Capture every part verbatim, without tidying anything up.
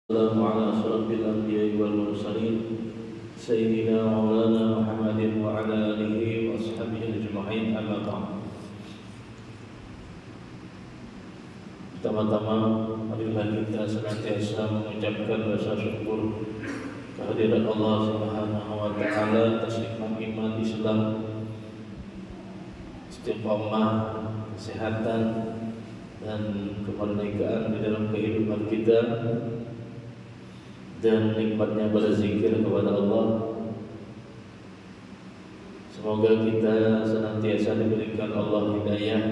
والسلام على أشرف الأنبياء والمرسلين سيدنا مولانا محمد وعلى آله وأصحابه أجمعين، أما بعد. Pertama-tama, marilah kita senantiasa mengucapkan rasa syukur kehadirat Allah Subhanahu wa Ta'ala atas nikmat iman Islam, istiqomah, kesehatan, dan kemerdekaan di dalam kehidupan kita, dan nikmatnya berzikir kepada Allah. Semoga kita senantiasa diberikan Allah hidayah,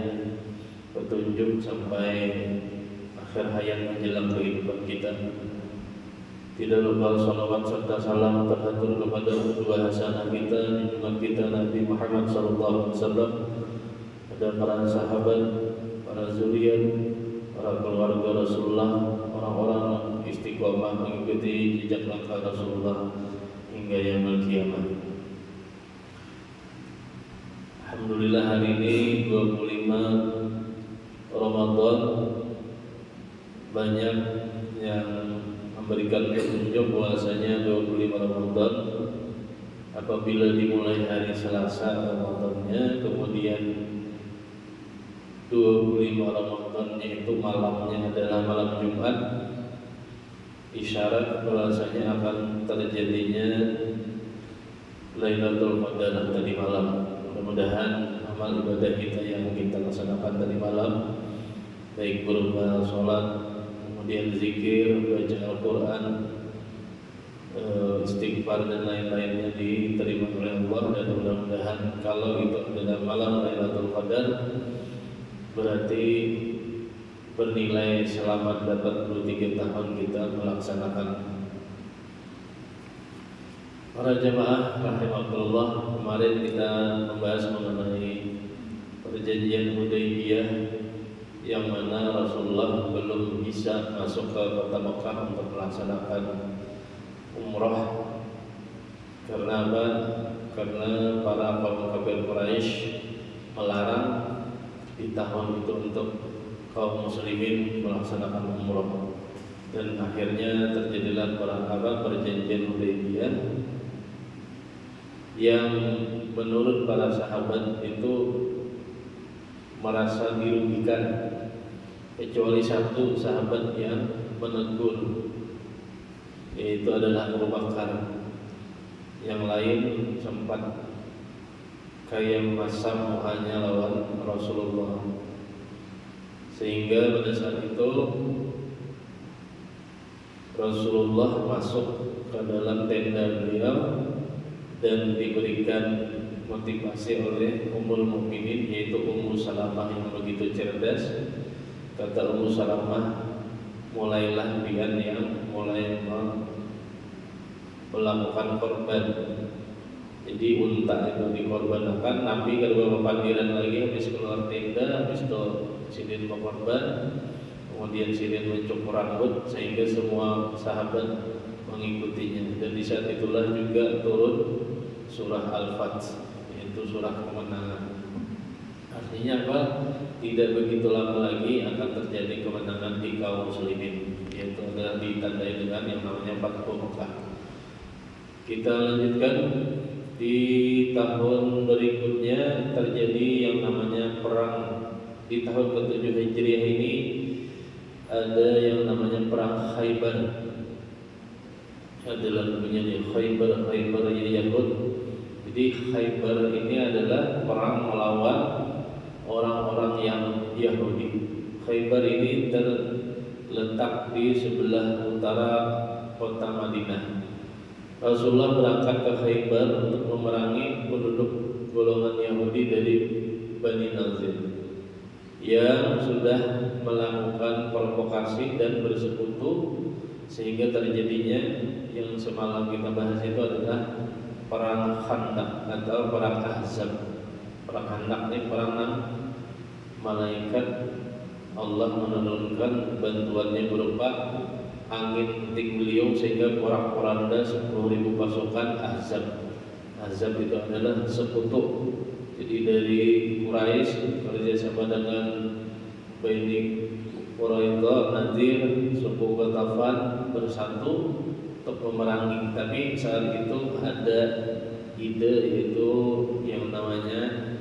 petunjuk sampai akhir hayat menjelang kehidupan kita. Tidak lupa salawat serta salam terhatur kepada uswah hasanah kita, junjungan kita Nabi Muhammad sallallahu alaihi wasallam, pada para sahabat, para zuriat, para keluarga Rasulullah, orang-orang istiqomah mengikuti jejak langkah Rasulullah hingga yaumul qiyamah. Alhamdulillah, hari ini dua puluh lima Ramadan, banyak yang memberikan petunjuk bahwasanya dua puluh lima Ramadan, apabila dimulai hari Selasa Ramadannya, kemudian dua puluh lima Ramadannya itu malamnya adalah malam Jumat, isyarat bahwasanya akan terjadinya Lailatul Qadar tadi malam. Mudah-mudahan amal ibadah kita yang kita laksanakan tadi malam, baik berupa sholat, kemudian zikir, baca Al-Quran, eh, istighfar, dan lain-lainnya, diterima oleh Allah. Dan mudah-mudahan kalau itu adalah malam Lailatul Qadar, berarti bernilai selamat dapat dua tiga tahun kita melaksanakan. Para jamaah rahimakumullah, kemarin kita membahas mengenai perjanjian Hudaybiyah, yang mana Rasulullah belum bisa masuk ke kota Mekah untuk melaksanakan umrah. Karena apa? Karena para kaum kafir Quraisy melarang di tahun itu untuk kaum muslimin melaksanakan umrah. Dan akhirnya terjadilah perang apa, perjanjian Hudaybiyah, yang menurut para sahabat itu merasa dirugikan, kecuali satu sahabat yang menegur, yaitu adalah Abu Bakar. Yang lain sempat kaya masam muhanya lawan Rasulullah, sehingga pada saat itu Rasulullah masuk ke dalam tenda beliau dan diberikan motivasi oleh Ummul Mukminin, yaitu Ummu Salamah yang begitu cerdas. Kata Ummu Salamah, "Mulailah pian yang mulai me-, melakukan korban." Jadi unta itu dikorbanakan, Nabi kada bapandiran lagi, habis keluar tenda, habis itu sidin bakorban, kemudian sidin mencukur rambut, sehingga semua sahabat mengikutinya. Dan di saat itulah juga turun surah Al-Fath, yaitu surah kemenangan. Artinya apa? Tidak begitu lama lagi akan terjadi kemenangan di kaum muslimin, yaitu adalah ditandai dengan yang namanya Fathu Mekah. Kita lanjutkan, di tahun berikutnya terjadi yang namanya perang. Di tahun ketujuh Hijriah ini ada yang namanya perang Khaybar. Ada lagunya nih, Khaybar, Khaybar ya Yahud. Jadi Khaybar ini adalah perang melawan orang-orang yang Yahudi. Khaybar ini terletak di sebelah utara kota Madinah. Rasulullah berangkat ke Khaybar untuk memerangi penduduk golongan Yahudi dari Bani Nazir yang sudah melakukan provokasi dan bersekutu, sehingga terjadinya yang semalam kita bahas itu adalah perang Khandaq atau perang Ahzab. Perang Khandaq ini perang nang malaikat Allah menurunkan bantuannya berupa angin puting beliung sehingga porak-poranda sepuluh ribu pasukan Ahzab. Ahzab itu adalah sekutu. Jadi dari Quraisy kerja sama dengan Bani Quraidah, Nadir, suku Ghatafan bersatu untuk memerangi. Tapi saat itu ada ide, yaitu yang namanya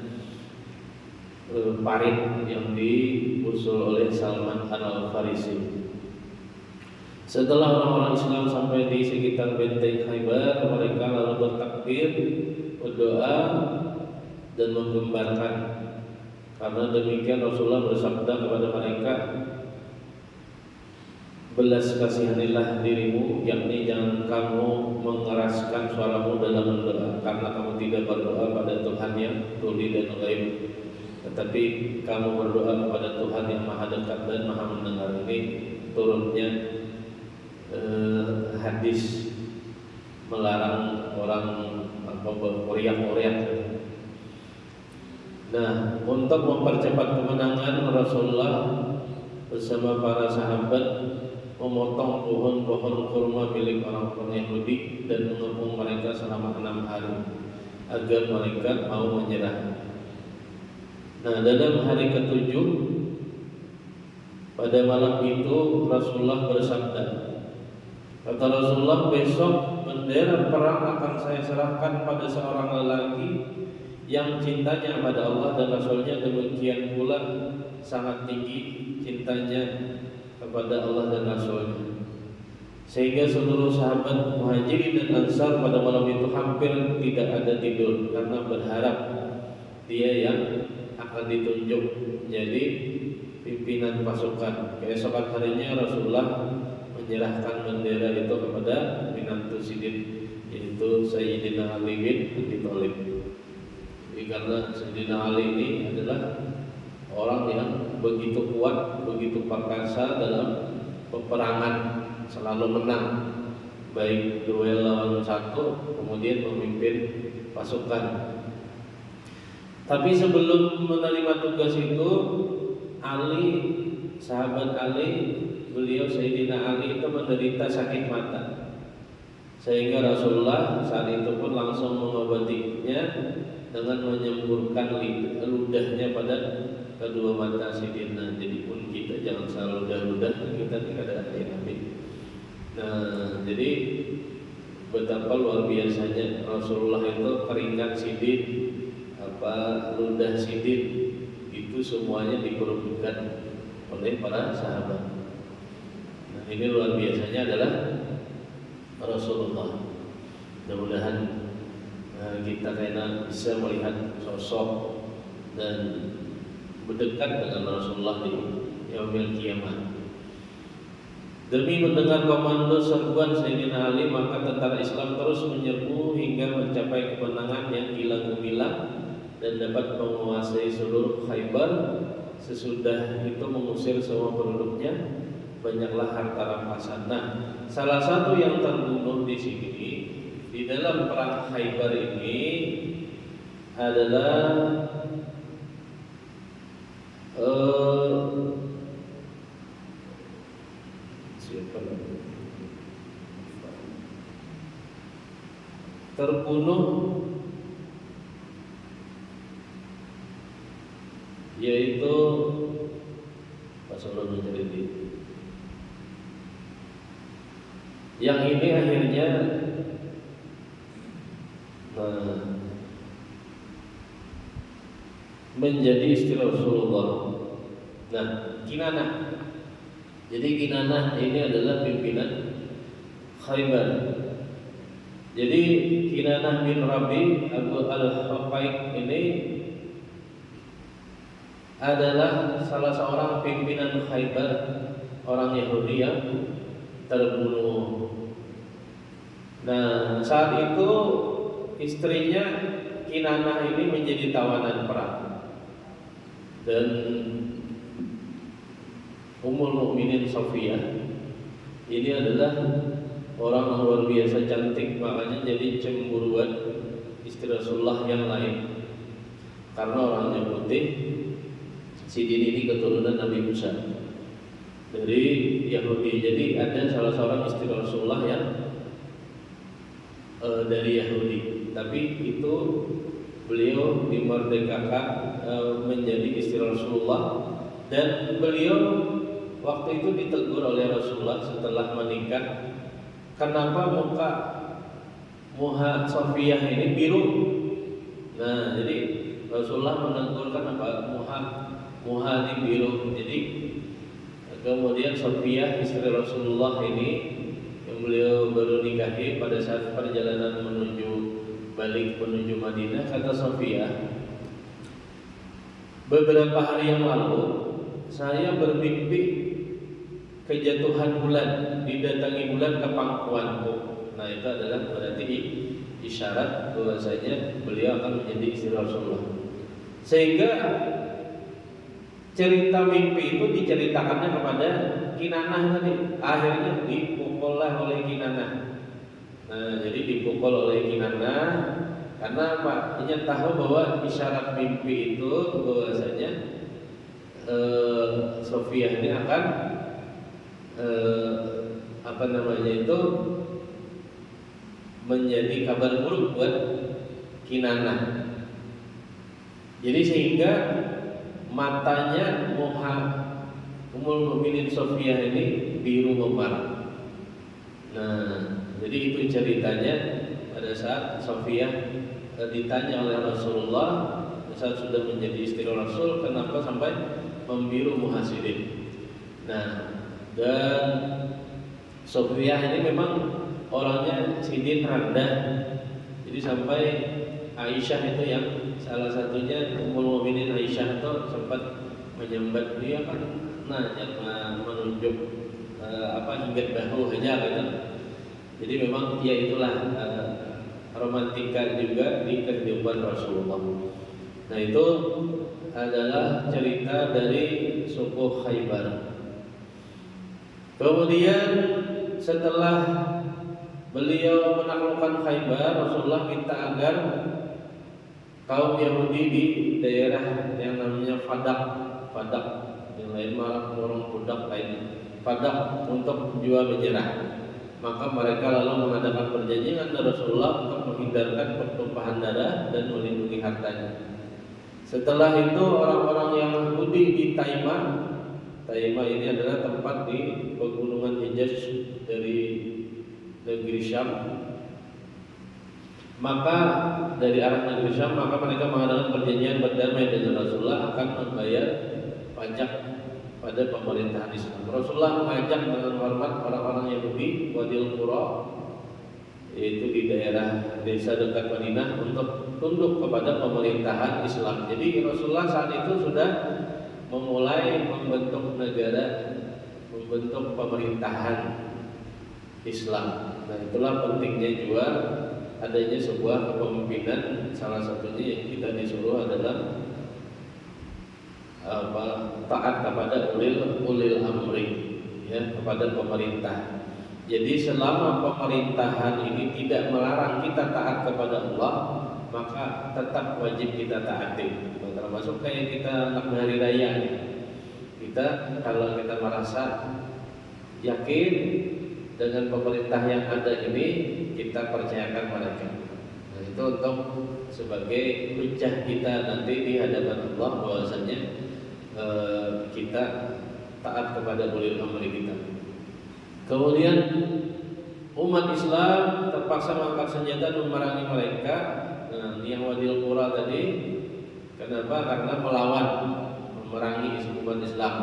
eh, parit yang diusul oleh Salman Al Farisi. Setelah orang-orang Islam sampai di sekitar benteng Khaybar, mereka lalu bertakbir, berdoa, dan menggembarkan. Karena demikian Rasulullah bersabda kepada mereka, "Belas kasihanilah dirimu, yakni jangan kamu mengeraskan suaramu dalam berdoa, karena kamu tidak berdoa pada Tuhan yang tuli dan gaib, tetapi kamu berdoa kepada Tuhan yang maha dekat dan maha mendengar." Ini turunnya eh, hadis melarang orang apa berkuriak-kuriak. Nah, untuk mempercepat kemenangan, Rasulullah bersama para sahabat memotong pohon-pohon kurma milik orang-orang Yahudi dan mengepung mereka selama enam hari agar mereka mau menyerah. Nah, dalam hari ketujuh, pada malam itu Rasulullah bersabda, kata Rasulullah, "Besok bendera perang akan saya serahkan pada seorang lelaki yang cintanya pada Allah dan Rasulnya, demikian pula sangat tinggi cintanya kepada Allah dan Rasulnya." Sehingga seluruh sahabat Muhajirin dan Ansar pada malam itu hampir tidak ada tidur karena berharap dia yang akan ditunjuk jadi pimpinan pasukan. Keesokan harinya Rasulullah menyerahkan bendera itu kepada minantu sidin, yaitu Sayyidina Ali bin Abi Thalib. Jadi karena Sayyidina Ali ini adalah orang yang begitu kuat, begitu perkasa dalam peperangan, selalu menang, baik duel lawan satu, kemudian memimpin pasukan. Tapi sebelum menerima tugas itu, Ali, sahabat Ali, beliau Sayyidina Ali itu menderita sakit mata. Sehingga Rasulullah saat itu pun langsung mengobatinya dengan menyemburkan lid- ludahnya pada kedua mata sidin. Nah, jadi pun kita jangan salah ludah-ludah, kita tidak ada ahli Nabi. Nah, jadi betapa luar biasanya Rasulullah itu, keringat sidin, apa ludah sidin, itu semuanya diperebutkan oleh para sahabat. Nah, ini luar biasanya adalah Rasulullah. Mudah-mudahan eh, kita kena bisa melihat sosok dan berdekat dengan Rasulullah di yaumil qiyamah. Demi mendengar komando serbuan Sayyidina Ali, maka tentara Islam terus menyerbu hingga mencapai kemenangan yang gila gemilang dan dapat menguasai seluruh Khaybar. Sesudah itu mengusir semua penduduknya, banyaklah harta rampasan. Nah, salah satu yang terbunuh di sini, di dalam perang Khaybar ini adalah eh, siapa namanya? Terbunuh yaitu pas ulun mencari di yang ini akhirnya nah, menjadi istri Rasulullah. Nah, Kinanah. Jadi Kinanah ini adalah pimpinan Khaybar. Jadi Kinanah bin Rabi Abu Al-Huqaiq ini adalah salah seorang pimpinan Khaybar, orang Yahudi yang terbunuh. Nah, saat itu istrinya Kinanah ini menjadi tawanan perang. Dan Ummul Mukminin Sofia ini adalah orang yang luar biasa cantik, makanya jadi cemburuan istri Rasulullah yang lain. Karena orangnya putih, sidin ini keturunan Nabi Musa dari Yahudi. Jadi ada salah seorang istri Rasulullah yang eh, dari Yahudi. Tapi itu beliau dimerdekakan eh, menjadi istri Rasulullah dan beliau Waktu itu ditegur oleh Rasulullah setelah menikah, kenapa muka muha Sofiyah ini biru? Nah, jadi Rasulullah menegur kenapa muha muha ini biru. Jadi kemudian Sofiyah istri Rasulullah ini yang beliau baru nikahi pada saat perjalanan menuju balik menuju Madinah, kata Sofiyah, beberapa hari yang lalu saya bermimpi kejatuhan bulan, didatangi bulan ke pangkuanku. Nah, itu adalah berarti isyarat bahwasanya beliau akan menjadi istri Rasulullah. Sehingga cerita mimpi itu diceritakannya kepada Kinanah tadi. Akhirnya dipukullah oleh Kinanah. Nah, jadi dipukul oleh Kinanah karena apa? Inya tahu bahwa isyarat mimpi itu bahwasanya eh, Sofiyah ini akan eh, apa namanya itu menjadi kabar buruk buat Kinanah. Jadi sehingga matanya muha Ummul Mukminin Sofiyah ini biru membara. Nah, jadi itu ceritanya pada saat Sofiyah eh, ditanya oleh Rasulullah saat sudah menjadi istri Rasul, kenapa sampai membiru muha sidin. Nah, dan Sofiyah ini memang orangnya sidin rendah. Jadi sampai Aisyah itu yang salah satunya Ummul Mukminin Aisyah itu sempat menyambat dia kan nanya menunjuk eh, apa hingga bahu aja gitu. Jadi memang ya itulah eh, romantika juga di kehidupan Rasulullah. Nah, itu adalah cerita dari suku Khaybar. Kemudian setelah beliau menaklukkan Khaybar, Rasulullah minta agar kaum Yahudi di daerah yang namanya Fadak, Fadak yang lain malah orang Budak lain Fadak untuk jua menyerah. Maka mereka lalu mengadakan perjanjian dengan Rasulullah untuk menghindarkan pertumpahan darah dan melindungi hartanya. Setelah itu orang-orang Yahudi di Taima, Taima ini adalah tempat di pegunungan Hijaz dari negeri Syam. Maka dari arah negeri Syam, maka mereka mengadakan perjanjian berdamai dengan Rasulullah akan membayar pajak pada pemerintahan Islam. Rasulullah mengajak dengan hormat orang-orang Yahudi Wadil Qura, yaitu di daerah desa dekat Madinah, untuk tunduk kepada pemerintahan Islam. Jadi Rasulullah saat itu sudah memulai membentuk negara, membentuk pemerintahan Islam. Nah, itulah pentingnya juga adanya sebuah kepemimpinan, salah satunya yang kita disuruh adalah apa, taat kepada ulil ulil amri, ya, kepada pemerintah. Jadi selama pemerintahan ini tidak melarang kita taat kepada Allah, maka tetap wajib kita taati. Termasuk kayak kita anak hari raya nih. Kita kalau kita merasa yakin dengan pemerintah yang ada ini kita percayakan mereka. Nah, itu untuk sebagai hujah kita nanti di hadapan Allah bahwasanya eh, kita taat kepada ulil amri kita. Kemudian umat Islam terpaksa mengangkat senjata memerangi mereka. Nah, yang Wadil Qura tadi kenapa? Karena melawan, memerangi umat Islam.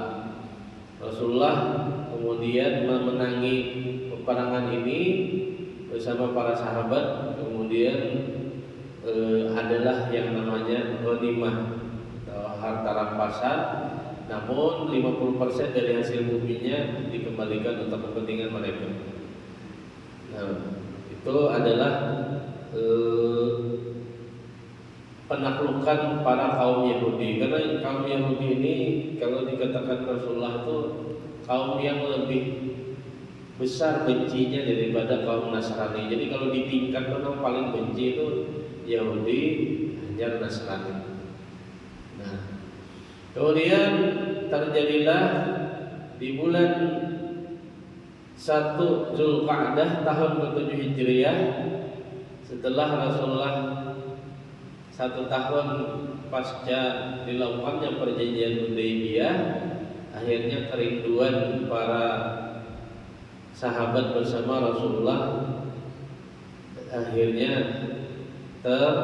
Rasulullah kemudian memenangi peperangan ini bersama para sahabat, kemudian eh, adalah yang namanya ghanimah atau harta rampasan, namun lima puluh persen dari hasil buminya dikembalikan untuk kepentingan mereka. Nah, itu adalah eh, penaklukan para kaum Yahudi. Karena kaum Yahudi ini kalau dikatakan Rasulullah itu kaum yang lebih besar bencinya daripada kaum Nasrani. Jadi kalau di tingkat itu yang paling benci itu Yahudi, hanyar Nasrani. Nah, kemudian terjadilah di bulan satu Zulqa'dah tahun ketujuh Hijriah, setelah Rasulullah satu tahun pasca dilakukannya perjanjian Hudaybiyah, Akhirnya kerinduan para sahabat bersama Rasulullah akhirnya ter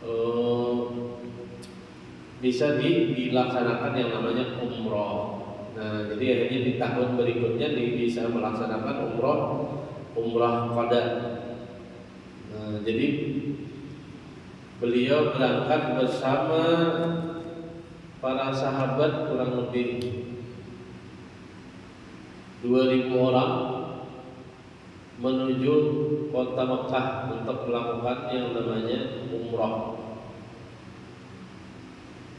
eh, bisa di, dilaksanakan yang namanya umroh. Nah, jadi akhirnya di tahun berikutnya di, bisa melaksanakan umroh, umroh qada. Nah, jadi beliau berangkat bersama para sahabat kurang lebih dua ribu orang menuju kota Mekah untuk melakukan yang namanya umroh.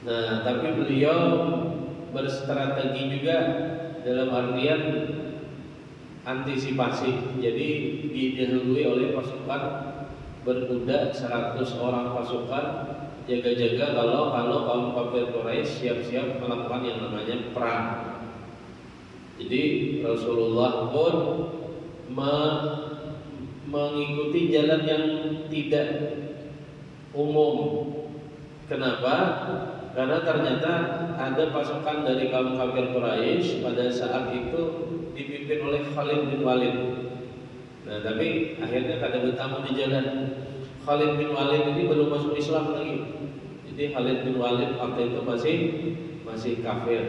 Nah, tapi beliau berstrategi juga dalam artian antisipasi. Jadi didahului oleh pasukan berkuda seratus orang pasukan jaga-jaga kalau kalau kaum kafir Quraisy siap-siap melakukan yang namanya perang. Jadi Rasulullah pun me- mengikuti jalan yang tidak umum. Kenapa? Karena ternyata ada pasukan dari kaum kafir Quraisy pada saat itu dipimpin oleh Khalid bin Walid. Nah, tapi akhirnya kada bertamu di jalan. Khalid bin Walid ini belum masuk Islam lagi. Jadi Khalid bin Walid waktu itu masih masih kafir.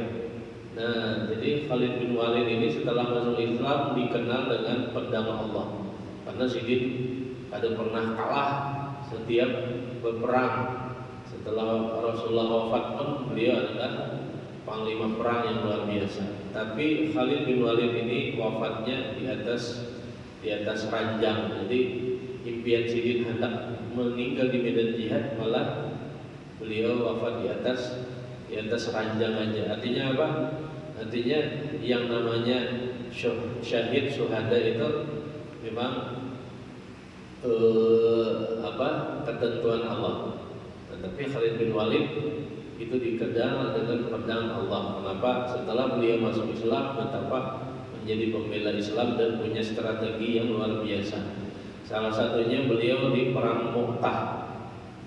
Nah, jadi Khalid bin Walid ini setelah masuk Islam dikenal dengan pedang Allah. Karena sidin kada pernah kalah setiap berperang. Setelah Rasulullah wafat pun beliau adalah panglima perang yang luar biasa. Tapi Khalid bin Walid ini wafatnya di atas di atas ranjang. Jadi impian sidin hendak meninggal di medan jihad, malah beliau wafat di atas di atas ranjang aja. Artinya apa? Artinya yang namanya syuh- syahid, syuhada itu memang eh, apa ketentuan Allah. Tetapi Khalid bin Walid itu dikenal dengan pedang Allah. Kenapa? Setelah beliau masuk Islam, betapa menjadi pembela Islam dan punya strategi yang luar biasa. Salah satunya beliau di perang Mu'tah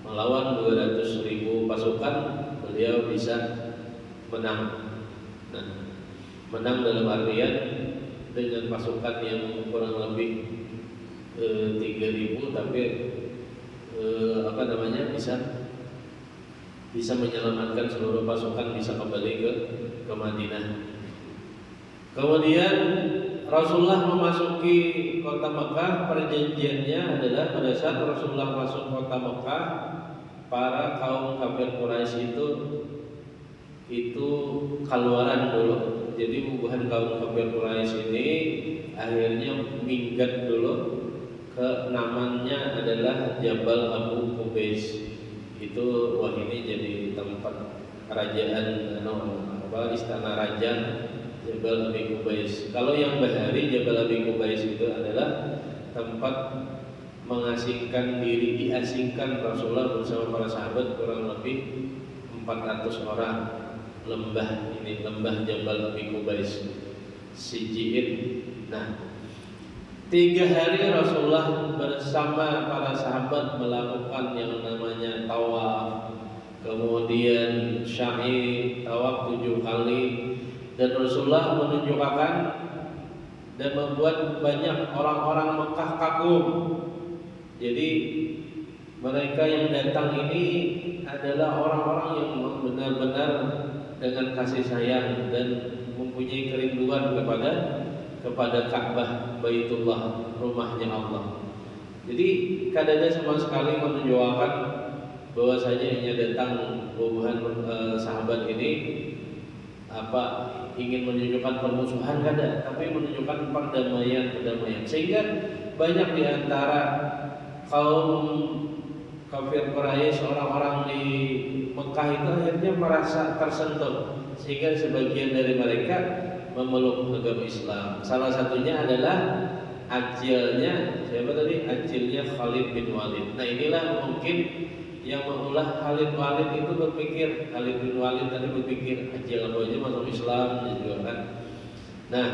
melawan dua ratus ribu pasukan, beliau bisa menang. Nah, menang dalam artian dengan pasukan yang kurang lebih eh, tiga ribu, tapi eh, apa namanya, bisa bisa menyelamatkan seluruh pasukan, bisa kembali ke ke Madinah. Kemudian Rasulullah memasuki kota Mekah, perjanjiannya adalah pada saat Rasulullah masuk kota Mekah, para kaum kafir Quraisy itu itu kaluaran dulu. Jadi bubuhan kaum kafir Quraisy ini akhirnya minggat dulu ke namanya adalah Jabal Abu Kubais. Itu wah ini jadi tempat kerajaan anu apa istana raja Jabal Abi Kubais. Kalau yang bahari Jabal Abi Kubais itu adalah tempat mengasingkan diri, diasingkan Rasulullah bersama para sahabat kurang lebih empat ratus orang. Lembah ini, lembah Jabal Abi Kubais, Sijiin. Nah, tiga hari Rasulullah bersama para sahabat melakukan yang namanya tawaf, kemudian sa'i, tawaf tujuh kali, dan Rasulullah menunjukkan dan membuat banyak orang-orang Mekah kagum. Jadi mereka yang datang ini adalah orang-orang yang benar-benar dengan kasih sayang dan mempunyai kerinduan kepada kepada Ka'bah, Baitullah, rumahnya Allah. Jadi kadada sama sekali menunjukkan bahwasanya inya datang bubuhan eh, sahabat ini apa ingin menunjukkan permusuhan kada, tapi menunjukkan perdamaian perdamaian sehingga banyak di antara kaum kafir Quraisy, orang-orang di Mekah itu akhirnya merasa tersentuh sehingga sebagian dari mereka memeluk agama Islam. Salah satunya adalah acilnya siapa tadi? Acilnya Khalid bin Walid. Nah inilah mungkin yang maulah Khalid Walid itu berpikir, Khalid bin Walid tadi berpikir, acil aku aja masuk Islam gitu kan. Nah,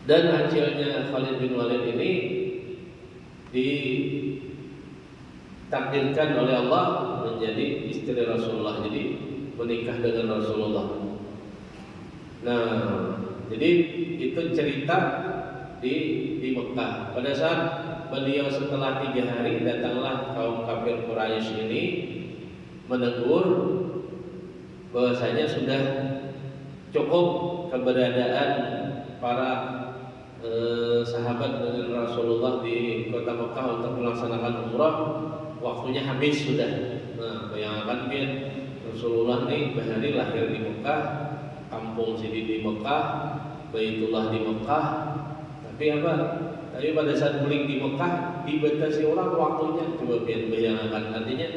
dan acilnya Khalid bin Walid ini ditakdirkan oleh Allah menjadi istri Rasulullah. Jadi menikah dengan Rasulullah. Nah, jadi itu cerita di di Mekah. Pada saat beliau setelah tiga hari, datanglah kaum kafir Quraisy ini menegur bahwasanya sudah cukup keberadaan para eh, sahabat dengan Rasulullah di kota Mekah untuk melaksanakan umrah, waktunya habis sudah. Nah, bayangkan pian, Rasulullah nih bahari lahir di Mekah, kampung sini di Mekah, Baitullah di Mekah. Tapi apa? Tapi pada saat bulik di Mekah, dibatasi orang waktunya. Coba pian bayangkan, artinya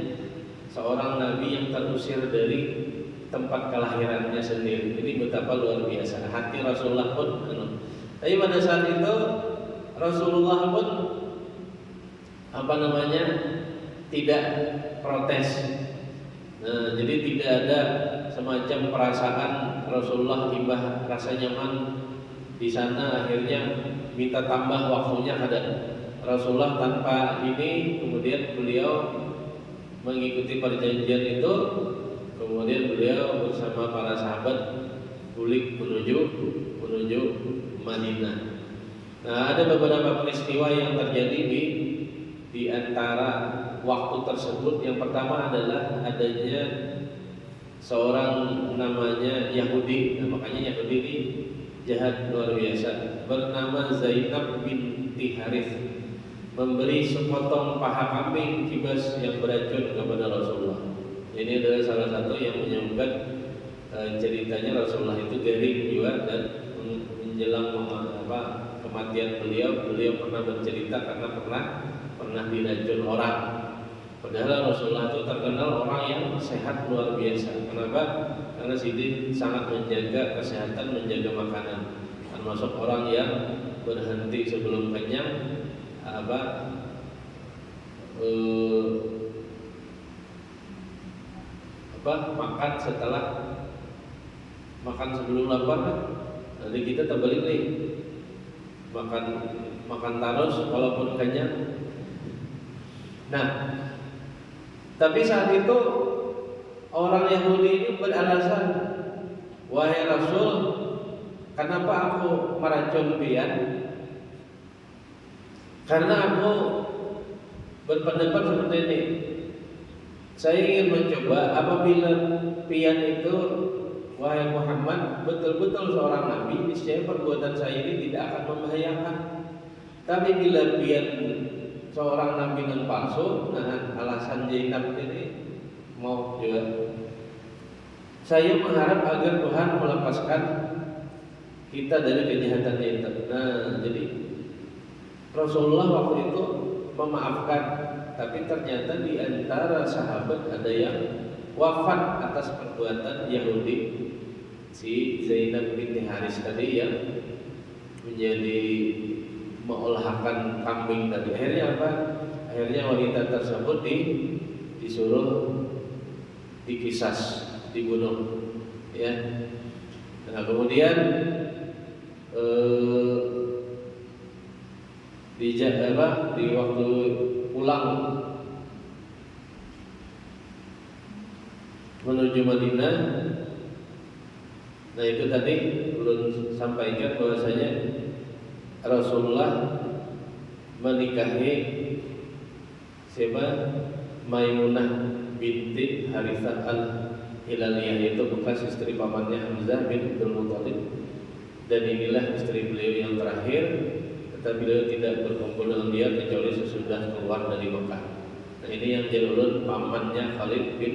seorang nabi yang terusir dari tempat kelahirannya sendiri. Ini betapa luar biasa. Hati Rasulullah pun anu. Tapi pada saat itu Rasulullah pun, apa namanya, tidak protes. Nah, jadi tidak ada semacam perasaan Rasulullah imbah rasa nyaman di sana, akhirnya minta tambah waktunya, kada. Rasulullah tanpa ini, kemudian beliau mengikuti perjanjian itu, kemudian beliau bersama para sahabat bulik menuju menuju Madinah. Nah, ada beberapa peristiwa yang terjadi di di antara waktu tersebut. Yang pertama adalah adanya seorang namanya Yahudi. Nah, makanya Yahudi ini jahat luar biasa. Bernama Zainab binti Harith memberi sepotong paha kambing kibas yang beracun kepada Rasulullah. Ini adalah salah satu yang menyebabkan eh, ceritanya Rasulullah itu garing juga, dan men- menjelang mema- apa, kematian beliau, beliau pernah bercerita karena pernah pernah diracun orang. Padahal Rasulullah itu terkenal orang yang sehat luar biasa. Kenapa? Karena sidin sangat menjaga kesehatan, menjaga makanan. Termasuk orang yang berhenti sebelum kenyang, apa, eh, apa, makan setelah, makan sebelum lapar kan. Jadi kita terbalik nih, makan makan terus walaupun kenyang. Nah, tapi saat itu orang Yahudi ini beralasan, "Wahai Rasul, kenapa aku meracun pian? Karena aku berpendapat seperti ini. Saya ingin mencoba, apabila pian itu, wahai Muhammad, betul-betul seorang nabi, niscaya perbuatan saya ini tidak akan membahayakan. Tapi bila pian seorang nabi yang palsu, nah, alasan Zainab ini mau juga. Saya mengharap agar Tuhan melepaskan kita dari kejahatannya itu." Nah, jadi Rasulullah waktu itu memaafkan, tapi ternyata di antara sahabat ada yang wafat atas perbuatan Yahudi si Zainab binti Haris tadi yang menjadi mengolahkan kambing tadi. Akhirnya apa? Akhirnya wanita tersebut di, disuruh dikisas, dibunuh, ya. Nah, kemudian eh, di ja- apa, di waktu pulang menuju Madinah, nah, itu tadi ulun sampaikan bahwasanya Rasulullah menikahi siapa? Maimunah binti Harithah Al-Hilaliyah, yaitu bekas istri pamannya Hamzah bin Abdul Muthalib. Dan inilah istri beliau yang terakhir, tetapi beliau tidak berkumpul dengan dia kecuali sesudah keluar dari Mekah. Nah, ini yang jar ulun pamannya Khalid bin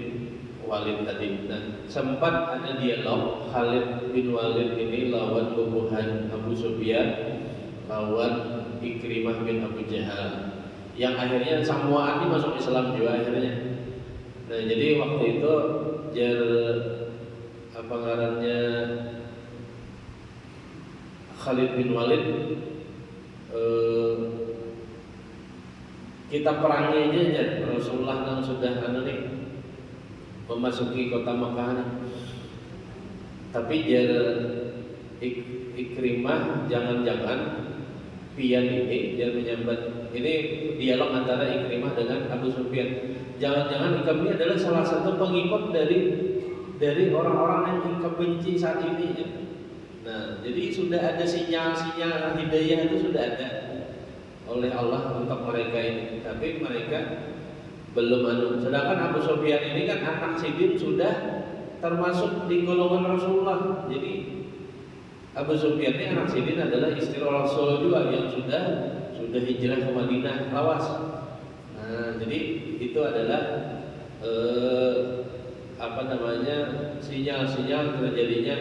Walid tadi. Nah, sempat ada dialog Khalid bin Walid ini lawan bubuhan Abu Sufyan, lawan Ikrimah bin Abu Jahal, yang akhirnya samuaan ni masuk Islam jua akhirnya. Nah, jadi waktu itu jar apa ngarannya, Khalid bin Walid, eh, kita perangi aja, jar Rasulullah nang sudah anu nih, memasuki kota Mekah nih. Tapi jar Ik- Ikrimah, jangan-jangan pian ini, dia menyambat, ini dialog antara Ikrimah dengan Abu Sufyan. Jangan-jangan ikam ini adalah salah satu pengikut dari dari orang-orang yang ikam benci saat ini, ya. Nah, jadi sudah ada sinyal-sinyal hidayah itu sudah ada oleh Allah untuk mereka ini. Tapi mereka belum anu. Sedangkan Abu Sufyan ini kan anak sidin sudah termasuk di golongan Rasulullah. Jadi Abu Sufyan ini anak sidin adalah istri Rasul juga yang sudah sudah hijrah ke Madinah lawas. Nah, jadi itu adalah eh, apa namanya sinyal-sinyal terjadinya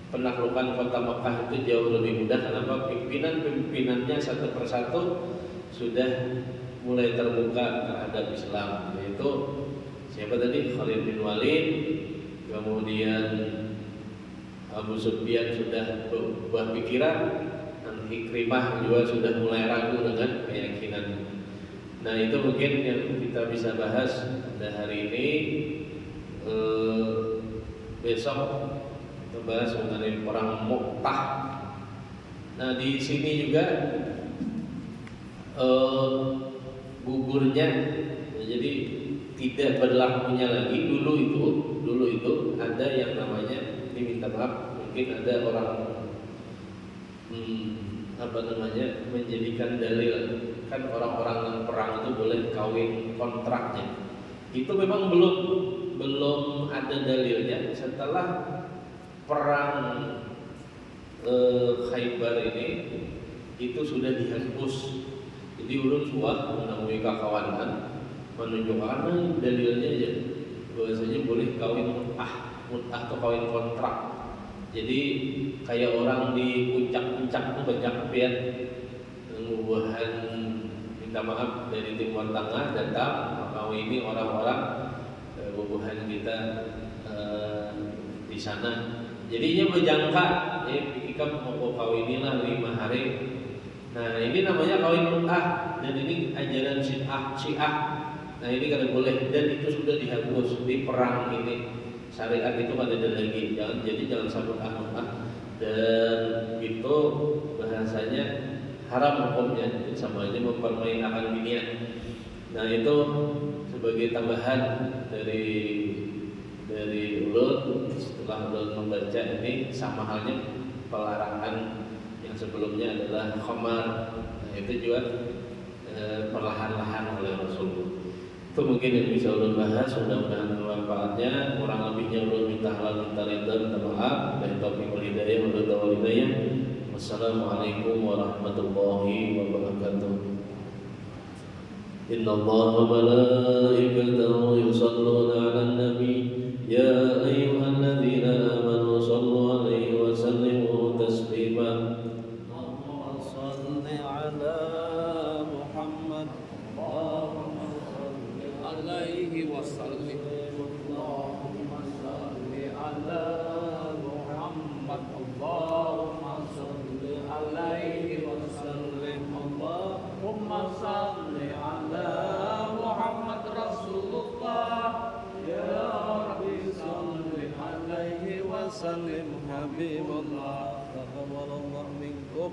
penaklukan kota Mekah itu jauh lebih mudah. Kenapa? Pimpinan-pimpinannya satu persatu sudah mulai terbuka terhadap Islam, yaitu siapa tadi? Khalid bin Walid, kemudian Abu Sufyan sudah berubah pikiran, dan Ikrimah juga sudah mulai ragu dengan keyakinan. Nah, itu mungkin yang kita bisa bahas pada hari ini. Eh, besok kita bahas mengenai perang Mu'tah. Nah, di sini juga eh, gugurnya, jadi tidak berlakunya lagi dulu itu. Dulu itu ada yang namanya, ini minta maaf, mungkin ada orang hmm, apa namanya menjadikan dalil, kan orang-orang yang perang itu boleh kawin kontraknya. Itu memang belum belum ada dalilnya. Setelah perang eh, Khaybar ini itu sudah dihapus. Jadi ulun suah menemui kakawanan menunjukkan dalilnya aja bahwasanya boleh kawin mut'ah. Mut'ah atau kawin kontrak. Jadi kayak orang di puncak-puncak tuh banyak pian bubuhan, minta maaf, dari Timur Tengah datang mengawini orang-orang eh, bubuhan kita eh, di sana. Jadinya berjangka, eh, ikam mau kawinilah lima hari. Nah, ini namanya kawin mut'ah dan ini ajaran Syiah, Syiah. Nah, ini kada boleh dan itu sudah dihapus di perang ini. Syariat itu kada ada lagi. Jangan, jadi jangan sabut ah mut'ah. Dan itu bahasanya haram hukumnya. Jadi sama aja mempermainkan binian. Nah, itu sebagai tambahan dari dari ulun. Setelah ulun membaca ini, sama halnya pelarangan yang sebelumnya adalah khamar. Nah, itu juga eh, perlahan-lahan oleh Rasulullah. Itu mungkin yang bisa ulun bahas. Mudah-mudahan ada manfaatnya. Kurang lebihnya ulun minta halal, minta ridha, minta maaf. Billahi taufiq wal hidayah, wabillahi taufiq wal hidayah. Wassalamualaikum warahmatullahi wabarakatuh. إن الله وملائكته يصلون على النبي يا أيها الذين آمنوا صلوا عليه وسلموا تسليما. اللهم صل على محمد. اللهم صل عليه وسلم. اللهم صل على محمد. اللهم صل عليه وسلم. اللهم صل على محمد رسول الله. يا رب صل عليه وسلم حبيب الله. تقبل الله منكم.